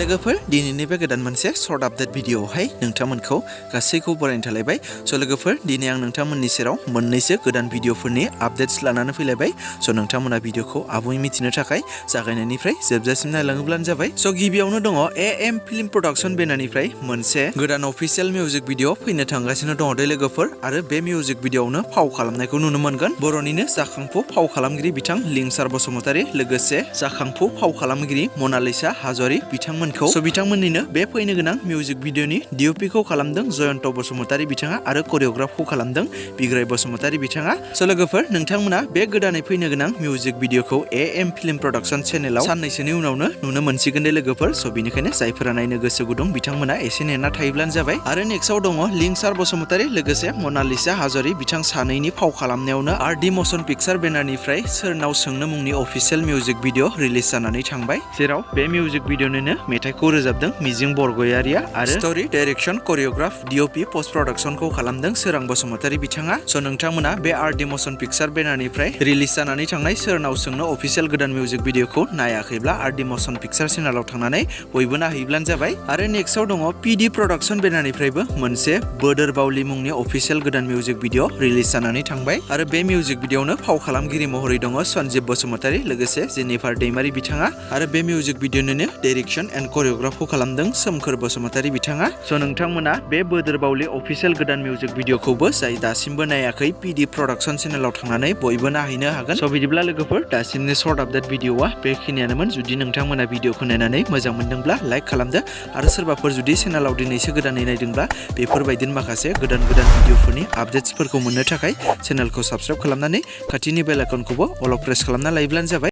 लोगोफोर दिनैनि बे गोदान मोनसे शर्ट आपडेट भिडिअआवहाय नोंथांमोनखौ गासैखौबो बरायनो थालायबाय। स' लोगोफोर दिनै आं नोंथांमोननि सेराव मोननैसो गोदान भिडिअफोरनि आपडेट्स लानानै फैलायबाय। स' नोंथांमोना भिडिअखौ आबुङै मिथिनो थाखाय जागायनायनिफ्राय जोबजासिम नायलाङोब्लानो जाबाय। स' गिबियावनो दङ AM फिल्म प्रडाक्शन बेनारनिफ्राय मोनसे गोदान अफिसियेल मिउजिक भिडिअ फैनो थांगासिनो दङ दे लोगोफोर, आरो बे मिउजिक भिडिअआवनो फाव खालामनायखौ नुनो मोनगोन बर'निनो जाखांफु फाव खालामगिरि बिथां लिंसार बसुमतारी, लोगोसे जाखांफु फाव खालामगिरि मनालिसा हाज'वारी बिथांमोनखौ। स' बिथांमोननिनो बे फैनो गोनां मिउजिक भिडिअनि DOPखौ खालामदों जयन्त बसुमतारी बिथाङा, आरो करिय'ग्राफखौ खालामदों बिग्राय बसुमतारी बिथाङा। स' लोगोफोर नोंथांमोना बे गोदानै फैनो गोनां मिउजिक भिडिअखौ AM फिल्म प्रडाक्शन चेनेलाव साननैसोनि उनावनो नुनो मोनसिगोन दे लोगोफोर। स' बिनिखायनो जायफोरा नायनो गोसो गुदुं बिथांमोना एसे नेना थायोब्लानो जाबाय। आरो नेक्स्टआव दङ लिंसार बसुमतारी लोगोसे मनालिसा हाज'वारी बिथां सानैनि फाव खालामनायावनो RD मशन पिक्चार बेनारनिफ्राय सोरनाव सोंनो मुंनि अफिसियेल मिउजिक भिडिअ रिलिज जानानै थांबाय, जेराव बे मिउजिक भिडिअनिनो मेथाइखौ रोजाबदों मिजिं बरगयारिया, आरो story direction choreograph DOP post प्रडाक्शनखौ खालामदों सोरां बसुमतारी बिथाङा। स' नोंथांमोना बे RD मशन पिक्चार बेनारनिफ्राय रिलिज जानानै थांनाय सोरनाव सोंनो अफिसियेल गोदान मिउजिक भिडिअखौ नायाखैब्ला RD मशन पिक्चार चेनेलाव थांनानै बयबो नायहैब्लानो जाबाय। आरो नेक्स्टआव दङ PD प्रडाक्शन बेनारनिफ्रायबो मोनसे बोदोर बावली मुंनि अफिसियेल गोदान मिउजिक भिडिअ रिलिज जानानै थांबाय, आरो बे मिउजिक भिडिअआवनो फाव खालामगिरि महरै दङ सन्जिब बसुमतारी लोगोसे जेनिफार दैमारि बिथाङा, आरो बे मिउजिक भिडिअनिनो डाइरेक्शन एन्ड करिय'ग्राफखौ खालामदों सोमखोर बसुमतारी बिथाङा। स' नोंथांमोना बे बोदोर बावली अफिसियेल गोदान मिउजिक भिडिअखौबो जाय दासिमबो नायाखै PD प्रडाक्शन चेनेलाव थांनानै बयबो नायहैनो हागोन। स' बिदिब्ला लोगोफोर दासिमनि शर्ट आपडेट भिडिअआ बेखिनियानोमोन। जुदि नोंथांमोना भिडिअखौ नायनानै मोजां मोनदोंब्ला लाइक खालामदो, आरो सोरबाफोर जुदि चेनेलाव दिनैसो गोदानै नायदोंब्ला बेफोरबायदिनो माखासे गोदान भिडिअफोरनि आपडेट्सफोरखौ मोननो थाखाय चेनेलखौ साबस्क्राइब खालामनानै खाथिनि बेल आइकनखौबो अल प्रेस खालामना लायोब्लानो जाबाय।